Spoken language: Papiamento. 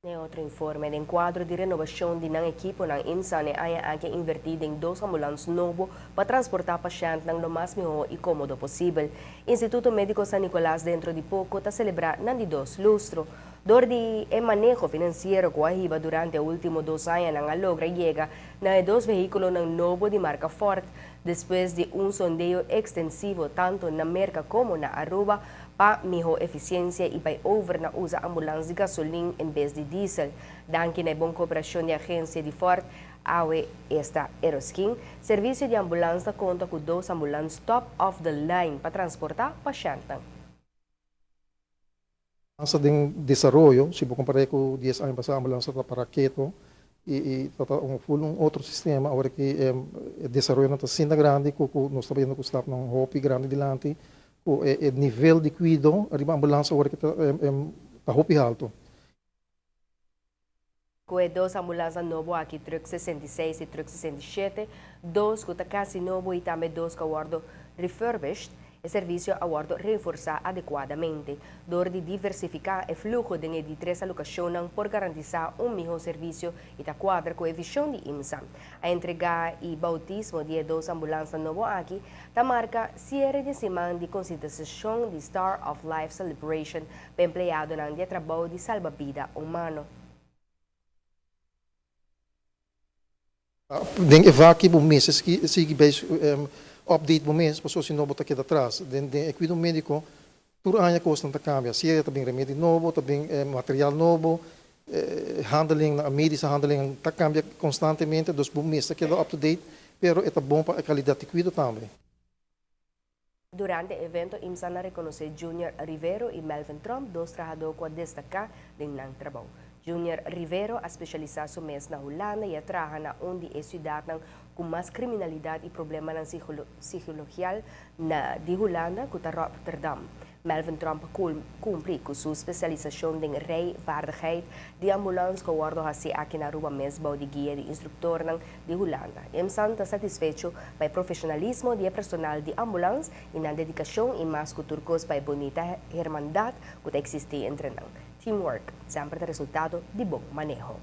Den otro informe, den cuadro di renobacion di nan ekiponan, IMSAN e aña aki a inverti den dos ambulans nobo pa transporta pashentnan lo mas miho y comodo posibel. Instituto Medico San Nicolas dentro di poco ta celebra nan di dos lustro. Dor di e maneho financiero cu a hiba durante e ultimo dos añanan a logra yega na e dos vehiculonan nobo di marca Ford. Despues di un sondeo extensivo tanto na Merca como na Aruba pa miho eficiencia y bay over na usa ambulans di gasolin en bes di diesel. Danki na e bon cooperacion di agencia di Ford, awe esta Eroskin, servicio di ambulans ta conta cu dos ambulans top of the line pa transporta pashentnan. Ambulans ta den desaroyo, si bo compar'é cu dies aña pasa ambulans ta para keto y ta ta un full un otro sistema, awor aki e desaroyonan ta asina grandi cu cu nos ta bayendo cu stapnan hopi grandi dilanti cu e nivel di cuido riba ambulans awor aki ta ta hopi halto. Ku e dos ambulansa nobo aki, Truck 66 i Truck 67, dos ku ta kasi nobo i tambe dos ku a wòrdu refurbished, e servisio a wòrdu reforsá adekuadamente. Dor di diversifiká e fluho den e di tres alokashonnan por garantisá un mihó servisio i ta kuadra ku e vishon di IMSA. A entregá i boutismo di e dos ambulansa nobo aki ta marka siere di siman di konsientisashon di Star of Life Celebration pa empleadonan di e trabou di salba bida humano. Den e vak bo mester sigui bay update bo mes pasobra si no bo ta keda atras. Den e cuido medico tur aña cosnan ta cambia. Sea ta bin remedi nobo, ta bin material nobo, handeling, medische handeling ta cambia constantemente dus bo mester keda up to date pero e ta bon pa e calidad di cuido tambe. Durante e evento IMSAN a rekonosé Junior Rivero i Melvin Tromp, dos trahadó ku a destaká den nan trabou. Junior Rivero a spesialisá su mes na Hulanda i a traha na un di e siudatnan ku mas kriminalidat i problemanan psikologial na di Hulanda, ku ta Rotterdam. Melvin Tromp a kumpli ku su spesialisashon den rijvaardigheid di ambulans ku a wòrdu hasi aki na Aruba mes bou di guia di instruktornan di Hulanda. IMSAN ta satisfecho pa e profesionalismo di e personal di ambulans y nan dedicacion y mas cu tur cos pa e bunita hermandad cu ta existi entre nan. Teamwork semper ta resultado di bon maneho.